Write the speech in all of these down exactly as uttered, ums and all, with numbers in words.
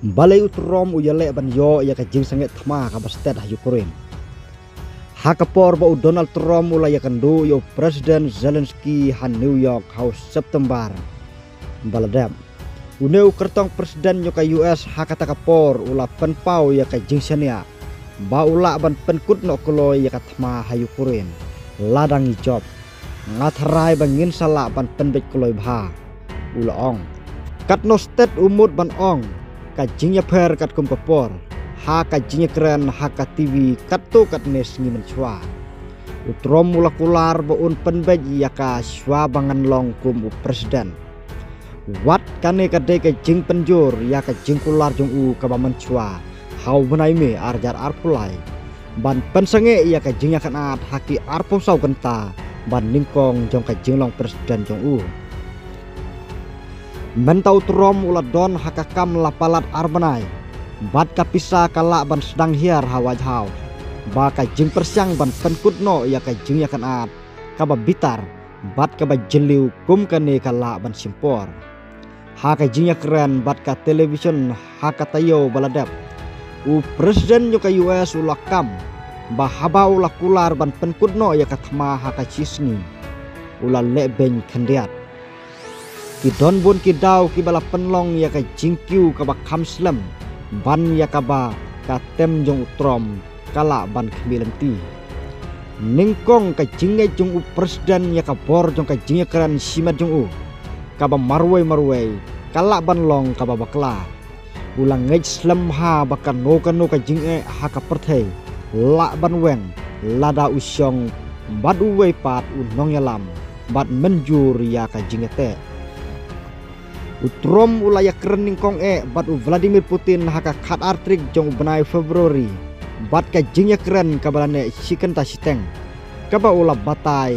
Balei u Trump u ïaleh ban ïoh ïa ka jingsangeh thma kaba stet ha Ukraine? Ha ka por ba u Donald Trump u la ïakynduh ïa u President Zelensky ha New York ha u September ba la dep, une u kyrtong President jong ka U S ha kata ka por u la pynpaw ïa ka jingshaniah ba u lah ban pynkut noh kloi ïa ka thma ha Ukraine. Lada ngi jop, nga tharai ba ngin sa lah ban pynbeit kloi bha, u la ong. Katno stet u mut ban ong, ka jingïapher katkum ka por, ha ka jingïakren ha ka T V katto katne sngi mynshuwa. U Trump u la kular ba un pynbeit ïa ka shuwa ba ngan long kum u President. Wat kane ka dei ka jingpynjur ïa ka jingkular jong u kaba mynshuwa ha u bnai May arhajar arphew lai, ban pynsangeh ïa ka jingïakynad ha ki arphew saw kynta ba nyngkong jong ka jinglong President jong u. Mynta u Trump u la don ha ka kam la palat ar bnai, bad ka pisa ka lah ban sdang hiar ha White House ba ka jingpyrshang ban pynkut noh ïa ka jingïakynad kaba bitar bad kaba jylliew kum kane ka lah ban shim por. Ha ka jingïakren bad ka television ha ka taïew ba la dep, u President jong ka U S u la kam ba haba u la kular ban pynkut noh ïa ka thma ha ka shisngi, u la leh beiñ khyndiat. Ki don bun ki daw kiba la pynlong ïa ka jingkiew kaba kham slem ban ïa kaba ka tem jong u Trump ka lah ban khmih lynti. Nyngkong ka jingngeit jong u President ïa ka bor jong ka jingïakren shimet jong u kaba marwei marwei ka lah ban long kaba bakla. U la ngeit slem bha ba kano kano ka jingeh ha ka pyrthei lah ban weng lada u shong bad uwei pat u nongïalam bad mynjur ïa ka jingïateh. U Trump u la ïakren nyngkong eh bad u Vladimir Putin ha ka khatar tarik jong u bnai February, bad ka jingïakren kaba la neh shi kynta shiteng, kaba u la batai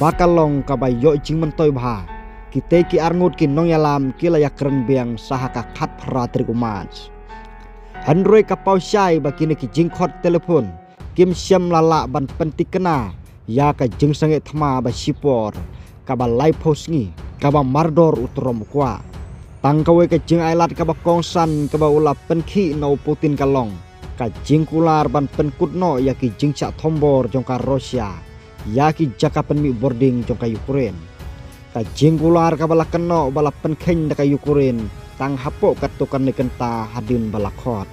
ba ka long kaba ïoh jingmyntoi bha. Kitei ki arngut ki nongïalam ki la ïakren biang sa ha ka khatphra tarik u March. Hynrei ka paw shai ba kine ki jingkhot telephone kim shym la lah ban pynthikna ïa ka jingsangeh thma ba shipor kaba laiphew sngi kaba mardor u Trump u kwah. Tang kawei ka jingailad kaba kongsan kaba u la pynkhih na u Putin ka long ka jingkular ban pynkut noh ïa ki jingshah thombor jong ka Russia ïa ki jaka pynmih bording jong ka Ukraine. Ka jingkular kaba la kynnoh ba la pynkheiñ da ka Ukraine tang hapoh katto katne kynta hadien ba la khot.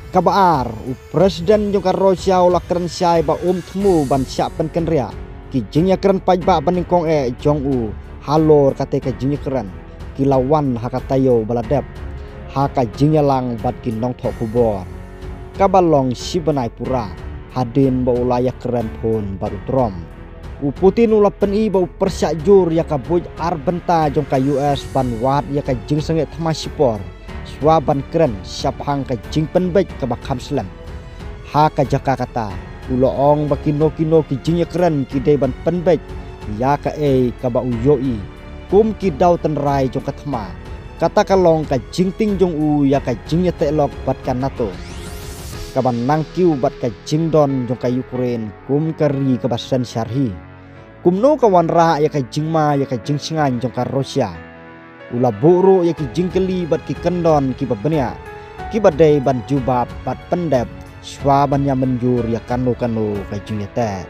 Kaba ar, u President jong ka Russia u la kren shai ba um thmu ban shah pynkynriah. Ki jingïakren paidbah ba nyngkong eh jong u halor katei ka jingïakren ki la wan ha ka taïew ba la dep, ha ka jingïalang bad ki nongthoh khubor kaba long shi bnai pura hadien ba u la ïakren phone bad u Trump. U Putin u la pyni ba u pyrshah jur ïa ka buit ar bynta jong ka U S ban wad ïa ka jingsangeh thma shipor shuwa ban kren shaphang ka jingpynbeit kaba kham slem. Ha ka jaka kata, u la ong ba kino kino ki jingïakren ki dei ban pynbeit ïa kaei kaba u ïohi kum ki daw tynrai jong ka thma. Kata ka long ka jingtieng jong u ïa ka jingïateh lok bad ka NATO, kaba nang kiew bad ka jingdon jong ka Ukraine kum ka ri kaba sensar hi. Kumno ka wanrah ïa ka jingma ïa ka jingshngaiñ jong ka Russia? U la buh ruh ïa ki jingkylli bad ki kyndon kiba bniah, kiba dei ban jubab bad pyndep shuwa ban ïa mynjur ïa kano kano ka jingïateh.